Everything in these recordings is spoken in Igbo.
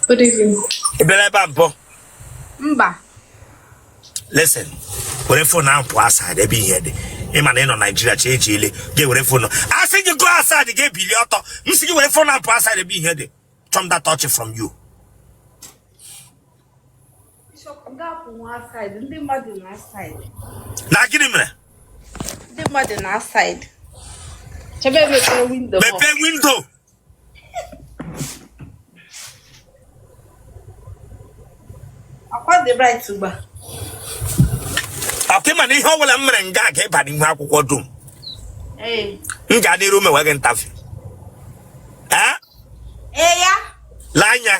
Good evening. Ị bịara ebe a mbụ? Mba. Listen, were phone ahụ pụọ aside ebe ihe dị. Ị ma na ị nọ Naijiria chi eji ele gị were phone. A sị gị go aside gị ebili ọtọ. M sị gị were phone ahụ pụọ aside ebe ihe dị. Chọm that touch from you. Bishop, ga-apụ nwa aside. Ndị mmadụ na aside. Na gịnị mere? Ndị mmadụ na aside. Chebe mepee window. Mepee window. Akwa dị bright ugbu a. Ọkwa ị ma na ihe ọ bụla m mere nga ga-ịba n'ihu akwụkwọ dum. Ee. M gaa n'iru mewe gị interview. Ee? Ee ya. Lee anya.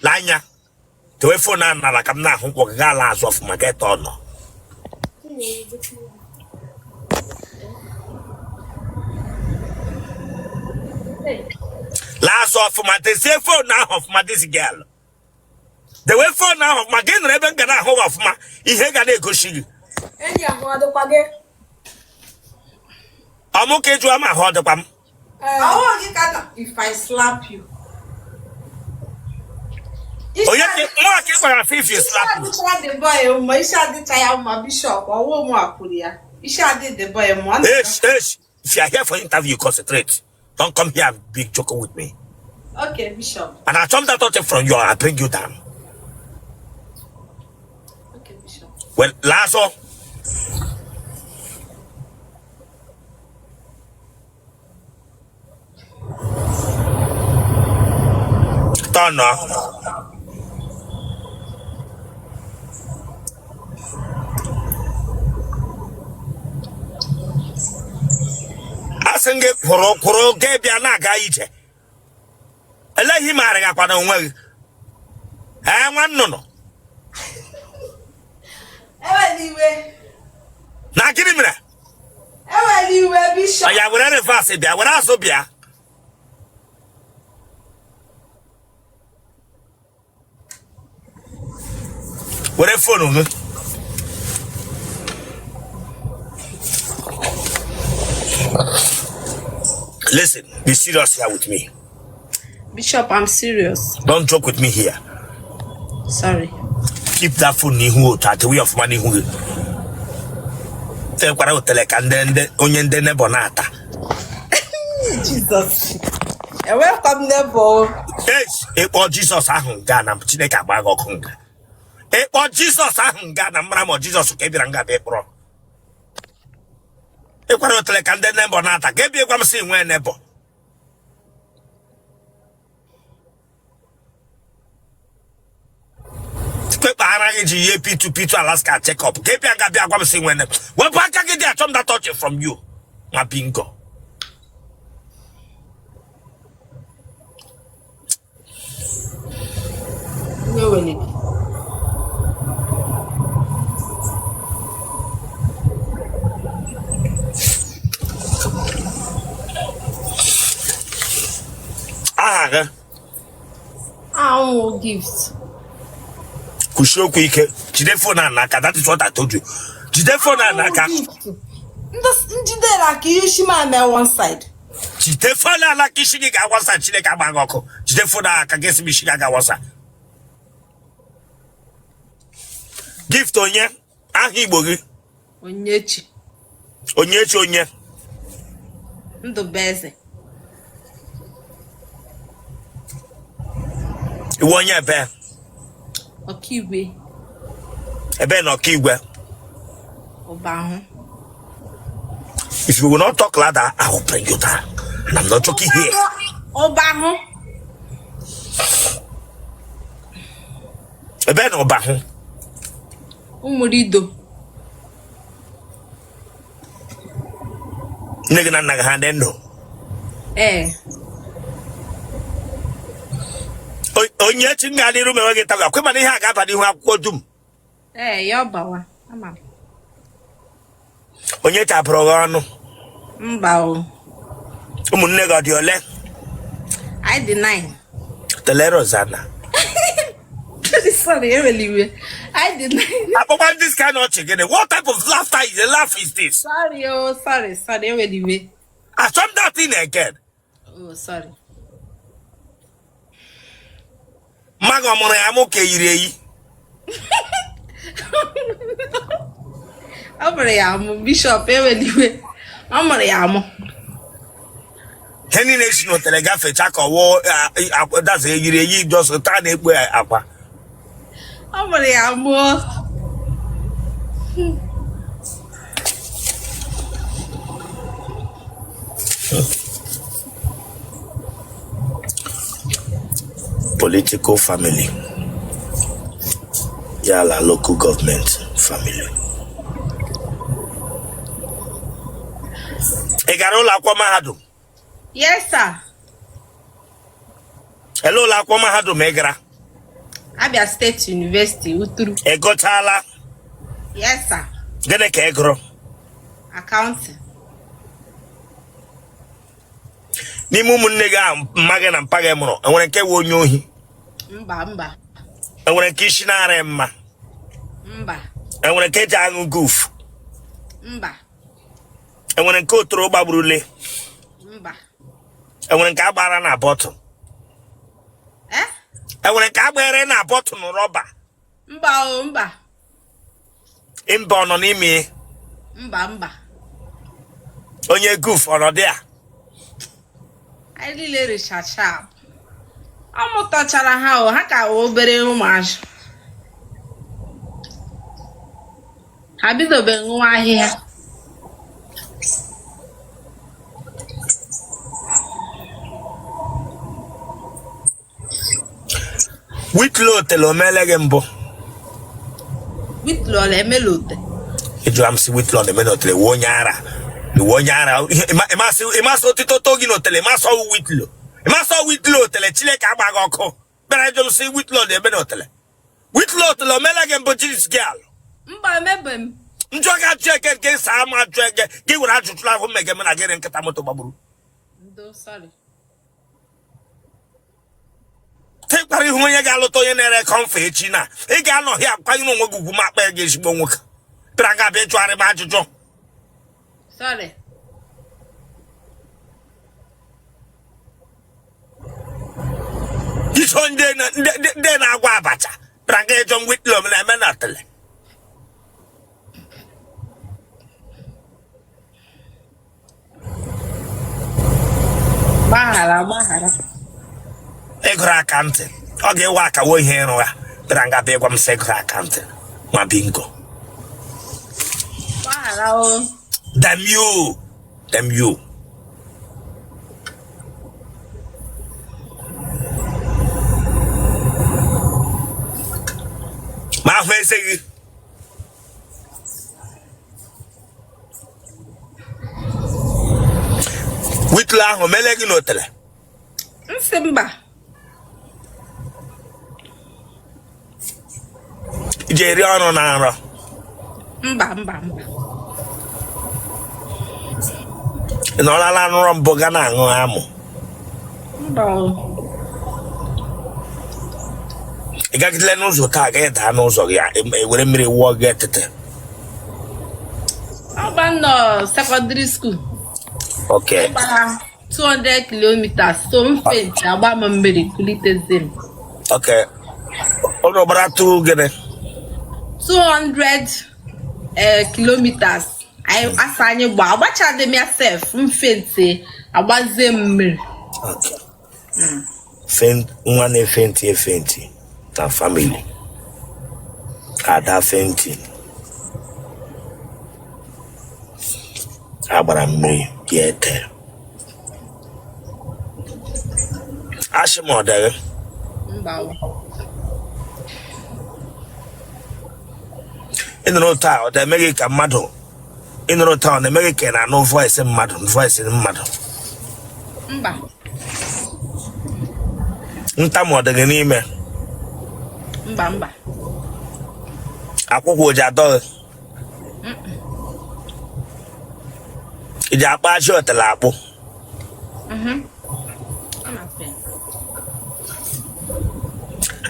Lee anya. Tewe phone ahụ n'ala ka m na-ahụ nkwọ gị gaa ala azụ ọfụma ka ịta ọnọ. Laa azụ ọfụma dezie phone ahụ ọfụma this girl. Dewe phone ahụ ọfụma gị nọrọ ebe m ga na-ahụ gị ọfụma ihe ga na-egosi gị. Enyi ahụ adịkwa gị? Ọ mụ ka ị jụọ ma ahụ ọ dịkwa m. Ahụ gị ka na if I slap you. Onye mụ ka ị gwara if you slap me. Isi adịcha the boy mma, isi adịcha ya mma bishop, ọwụ mụ akwụrụ ya. Isi adị the boy mma. Esh, esh, if you are here for interview, concentrate. Don't come here and be joking with me. Okay, bishop. And I chop that touch from you, I bring you down. Okay, bishop. Well, last one. Turn now. Asị m gị kwụrụ kwụrụ gị bịa na-aga ije eleghị maara gị akwa na onwe gị ee nwa nnụnụ Ewela iwe. Na gịnị mere? Ewela iwe bishop. Ya were reverse bịa were azụ bịa. Were phone gị. Listen, be serious here with me. Bishop, I'm serious. Don't joke with me here. Sorry. Keep that phone n'ihu otu a dewe ọfụma n'ihu gị. Tekwara otele ka ndị ndị onye ndị neighbour na-ata. Jesus. Enwekwa m neighbour. Ị kpọọ Jizọs ahụ nga na Chineke agba gị ọkụ nga. Ị kpọọ Jizọs ahụ nga na mara ma Jizọs ka ị bịara nga bịa kpọrọ. Ịkwara otele ka ndị neighbour na-ata ka ị bịa gwa m sị nwee neighbour. Kpekpe ara gị ji ihe P2 P2 Alaska check up ka ị bịa nga bịa gwa m sị nwee neighbour. Wepụ aka gị dị achọ m that touch from you. Ma bingo. Aha gị? Ahụ Gift. Kwusie okwu ike. Jide phone a n'aka. That is what I told you. Jide phone a n'aka. Njidere aka isi m ame one side. Jide phone a n'aka isi gị ga-awasa Chineke agba gị ọkụ. Jide phone a aka gị sị m isi gị aga-awasa. Gift onye aha Igbo gị? Onyechi. Onyechi onye? Ndụbụeze. Ị wụ onye ebe? Ọkigwe. Ebe na Ọkigwe? Ụbahụ. If you will not talk louder, I will bring you down. And I'm not joking here. Ụbahụ. Ebe na Ụbahụ? Ụmụrido. Nne gị na nna gị ha dị ndụ? Ee. Onyechi m gaa n'iru mewe gị interview ọkwa ị ma na ihe a ga-aba n'ihu akwụkwọ dum. Ee, ya ọ bawa. Ama m. Onyechi a bụrụ gị ọnụ? Mba o. Ụmụnne gị ọ dị ole? Anyị dị 9. Tele Rosanna. Sorry, ewela iwe. Anyị dị 9. Akpọkwa this kind ọchị gịnị? What type of laughter is a laugh is this? Sorry o, sorry, sorry, ewela iwe. Achọ m that thing again. Oh, sorry. Ma Mma gị ọ mụrụ ya amụ ka eyiri eyi? Ọ mụrụ ya amụ, Bishọp, ewela iwe. Ọ mụrụ ya amụ. Ihe niile si n'otele gafecha ka ọwụ daza eyiri eyi just taa na-ekpu akwa. Ọ mụrụ ya amụ. Political family ya la local government family. Ị gara ụlọ akwụkwọ mahadum? Yes, sir. Ele ụlọ akwụkwọ mahadum ị gara? Abia State University, Uturu. Ị gụchaala? Yes, sir. Gịnị ka ị gụrụ? Accounting. N'ime ụmụnne gị ahụ mma gị na mpa gị mụrụ, enwere nke wụ onye ohi? Mba, mba. Enwere nke isi na-arị mma? Mba. Enwere nke ji aṅụ guf? Mba. Enwere nke otoro gbagburule? Mba. Enwere nke agbara na bọtụl? Eh? Enwere nke agbere na bọtụl rọba? Mba o, mba. Mba ọ nọ n'ime? Mba, mba. Onye guf ọ nọ dị a? Anyị niile richacha. Ọ mụtachara ha o, ha ka obere ụmụazị. Ha bidobe ṅụwa ahịhịa. Witlo otele o meele gị mbụ? Witlo ọ na-emela ote? Ị jụrụ m sị witlo na-eme n'otele, wụ onye ara, wụ onye ara. Ị masị otito to gị n'otele, ịmasị ọwụ witlo, ịmasị ọwụ witlo otele. Chineke agba gị ọkụ. Bịara jụ m sị witlo na-eme n'otele. Witlo otele o meele gị mbụ, this girl? Mba, emebe m. Njọ gị ajụ eke nke saa ma ajụ eke gị were ajụjụ ahụ mmege m na gịrị nkịta moto gbagburu. Ndo, sorry. Tịkpara ihu onye ga-alụta onye na-ere kọmfa echi na ị ga-anọ hịa akwanyere onwe gị ugwu ma akpa gị ezigbo nwoke bịara ga abịa ịjụgharị m ajụjụ. Sorry. Iso ndị na-agwa abacha bịara ga ịjụ m witlo m na-eme na tele. Gbaghara, gbaghara. Ị gụrụ accounting, ọ ga-ewe akawo ihe ịrụ ya bịara nga bịa gwa m sị gụrụ accounting nwa bingo. Gbaghara o. Damn you, damn you. Ma ahụ eze gị. Witlo ahụ mele gị n'otele? M sị mba. I ji eri ọrụ na nrọ? Mba, mba, mba. Ị nọrọla nrọ mbụ ga na-aṅụ amụ? Mba o. Ị gagidele n'ụzọ taa ga daa n'ụzọ gị, ewere mmiri wụọ gị etete? Ọ gba nọ secondary school. Okay. Gbara 200 kilometers, so m faint, agba m mmiri kulitezie m. Okay. Ụnụ gbara tụ gịnị? 200 kilometers. Anyị asa anyị gba agbachadị m ya sef, m faint, agbazie m mmiri. Okay. Nwa na-efenti efenti na family. Ada fenti. Agbara mmiri ya ete. Ashị m ọ dịghị. Mba o. Ị nụrụ ụtọ a, ọ na-eme gị ka mmadụ. Ị nụrụ ụtọ a, ọ na-eme gị ka ị na-anụ voice mmadụ, voice mmadụ? Mba. Ntamu ọ dị gị n'ime? Mba, mba. Akwụkwọ o ji adọ gị? I ji akpụ ajị otele akpụ?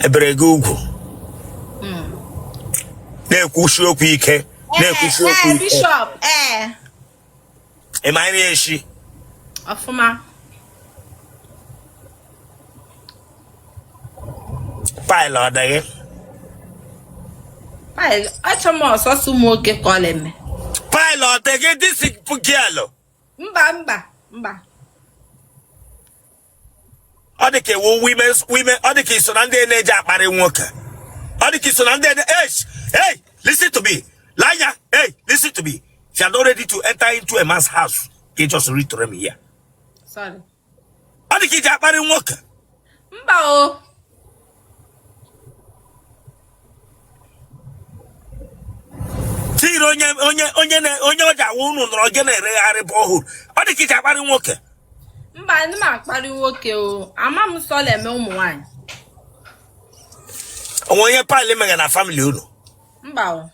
Ebere gị ugwu? Na-ekwusi okwu ike, na-ekwusi okwu ike. Bishop, ee. Ị ma nri esi? Ọfụma. Pile ọ dị gị? Pile, achọ m ọsọsọ ụmụ nwoke ka ọ na-eme. Pile ọ dị gị this girl? Mba mba mba. Ọ dị ka ewu women women ọ dị ka i so na ndị na-eji akparị nwoke. Ọ dị ka i so na ndị hey, hey, listen to me. Lee anya, hey, listen to me. If you are not ready to enter into a man's house, you just read to me here. Sorry. Ọ dị ka i ji akparị nwoke. Mba o. Tiri onye onye onye na onye ọ ji awụ unu nọrọ gị na-eregharị borehole. Ọ dị ka i ji akparị nwoke. Mba, ndị m akparị nwoke o. Ama m sọ na-eme ụmụ nwaanyị. O nwe onye pile mere na family unu? Mba o.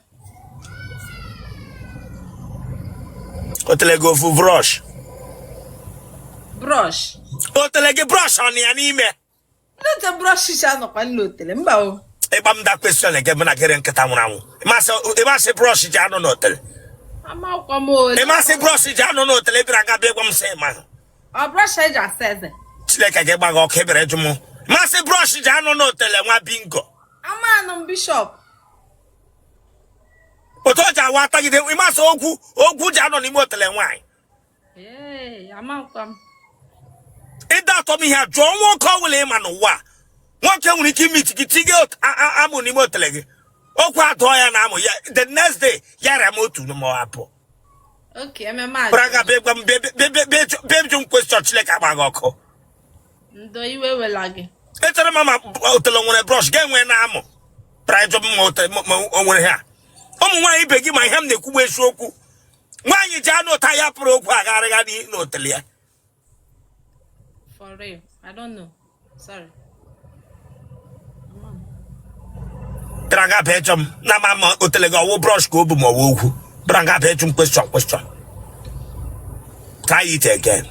Otele gị ofu brush. Brush. Otele gị brush ọ nọ ya n'ime. Ndị otu brush iche anọkwa nna otele mba o. Ịgba m that question nke mụ na gịrị nkịta nwụrụ anwụ. Ị masị brush ji anọ n'otele. Amakwa m o. Ị masị brush ji anọ n'otele bịara nga bịa gwa m sị ma. Ọ brush eji asa eze. Chineke ga-agba gị ọkụ ebere jụ m. Masị brush ji anọ n'otele nwa bingo. Ama anụ m bishop. Otu ọ ji awa atagide ị masị ogwu ogwu ji anọ n'ime otele nwaanyị. Ee, amakwa m. Ịda atọ m ihe a jụọ nwoke ọ bụla ị ma n'ụwa a. Nwoke nwere ike imiti gị tinye amụ n'ime otele gị. Okwu adụọ ya na amụ ya the next day ya rịa m otu ma ọ abụọ. Okay, ememe a. Bịara bịa gwa m bịa jụ m question Chineke agba gị ọkụ. Ndo iwe wela gị. Echere m ma otele nwere brush ga-enwe na amụ. Bịara jụ m ma otele ma o nwere ha. Ụmụ nwaanyị ibe gị ma ihe m na-ekwu bụ eziokwu. Nwaanyị ji anụ ụta ya pụrụ okwu agharịgha n'otele ya. For real, I don't know. Sorry. Bịara nga bịa jụ m na ma ma otele gị ọ wụ brush ka o bu ma ọ wụ ogwu. Bịara nga bịa jụ m question question. Try it again.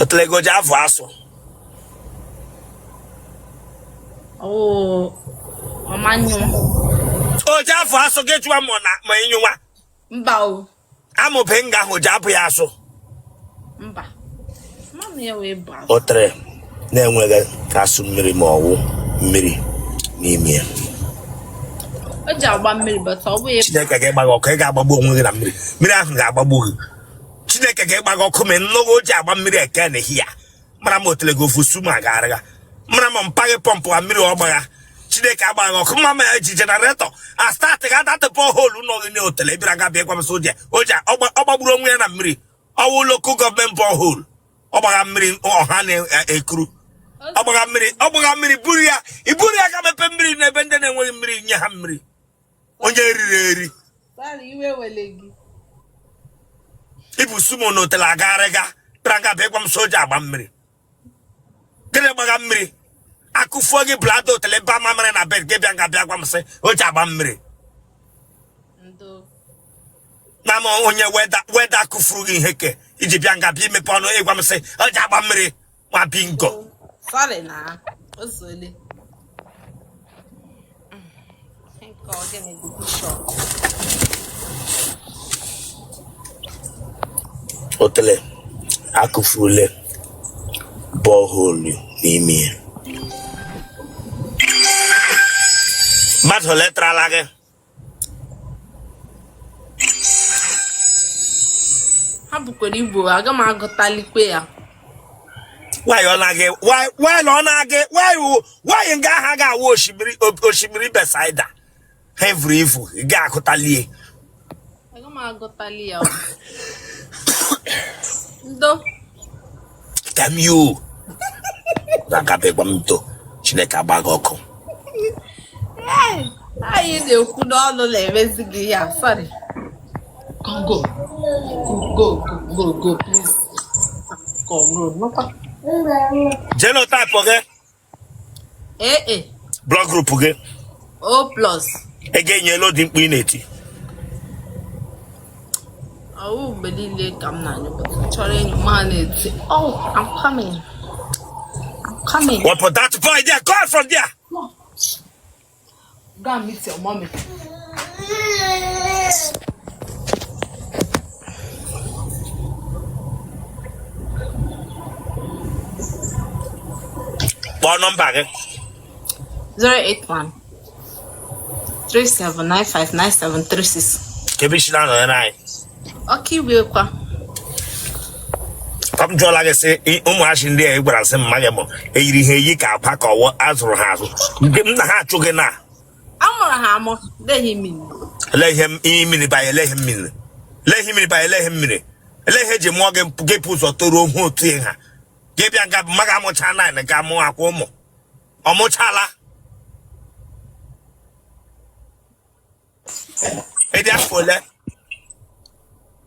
Otele gị o ji avụ asụ. Oh, ọmanyụ. O ji avụ asụ gị jụwa ma na ma ịnyụwa. Mba o. Amụbe nga ahụ ji abụ ya asụ. Mba. Mmanụ ya wee bụ asụ. Otele na-enweghị asụ mmiri ma ọ wụ mmiri n'ime ya. O ji agba mmiri but ọ bụghị. Chineke ga-agba gị ọkụ ị ga-agbagbu onwe gị na mmiri mmiri ahụ ga-agbagbu gị Chineke ga-agba gị ọkụ ma nnụgụ o ji agba mmiri eke na ehihie mara ma otele gị ofu suma ga-arịga mara ma mpa gị pọmpụ a mmiri ọ gbagha Chineke agba gị ọkụ mma ma eji generator a start ga that borehole nọ gị n'otele bịara ga bịa gwa m sị o ji ọ gbagburu onwe ya na mmiri ọ wụ local government borehole ọ gbagha mmiri ọha na-ekuru ọ gbagha mmiri ọ gbagha mmiri buru ya iburu ya ga mepe mmiri n'ebe ndị na-enweghị mmiri nye ha mmiri onye riri eri ibu sumo n'otele agagharịga bịara nga bịa gwa m sị o ji agba mmiri gịnị gbagha mmiri akụfuo gị bladder otele ba mamịrị na bed gị bịa nga bịa gwa m sị o ji agba mmiri na m onye welder kụfuru gị ihe ke iji bịa nga bịa imepe ọnụ ịgwa m sị o ji agba mmiri nwa bingo. Sorry na o zuole. Nke ọ gịnị bụ bishop? Otele akụfurule borehole n'ime ya. Mmadụ ole tarala gị? Ha bukwara ibu, aga m agụtalikwe ya. Why ọ na-aga why why ọ na-aga why why nga aha ga-awụ osimiri osimiri Besaida ha evuru ivu ị ga-agụtalie. Aga m agụtali ya. Ndo. Damn you. Na-agabegwa m ndo Chineke agba gị ọkụ. Anyị na-ekwu n'ọnụ na-emezi gị ya. Sorry. Go, go. Go, go, go, go, please. Go, go, nọkwa. Genotype gị. AA. Blood group gị. O plus. Ị ga-enyela ụdị mkpu ị na-eti. Ọwụ mgbe niile ka m na-anyụ but m chọrọ ịnyụ ma na-eti. Oh, I'm coming. I'm coming. Wepụ that boy there, go out from there. Go and meet your mommy. Kpọọ nọmba gị. 081 37959736. Ka ebe isi na-anọnyere anyị? Okigwe kwa. Ka m jụọla gị sị ụmụazị ndị a ị gwara sị mma gị mụ eyiri ha eyi ka akwa ka ọwụ azụrụ ha azụ nke m na ha achụ gị na A mụrụ ha amụ deghị mmiri. Ele ihe ihe mmiri banye, ele ihe mmiri, ele ihe mmiri banye, ele ihe mmiri, ele ihe eji mụọ gị gị pụ ụzọ toruo hụ otu ihe ha gị bịa nga mma gị amụcha naanị ga mụọ akwa ụmụ ọ mụchala. Ị dị afọ ole?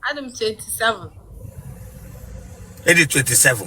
Adị m 27. Ị dị 27.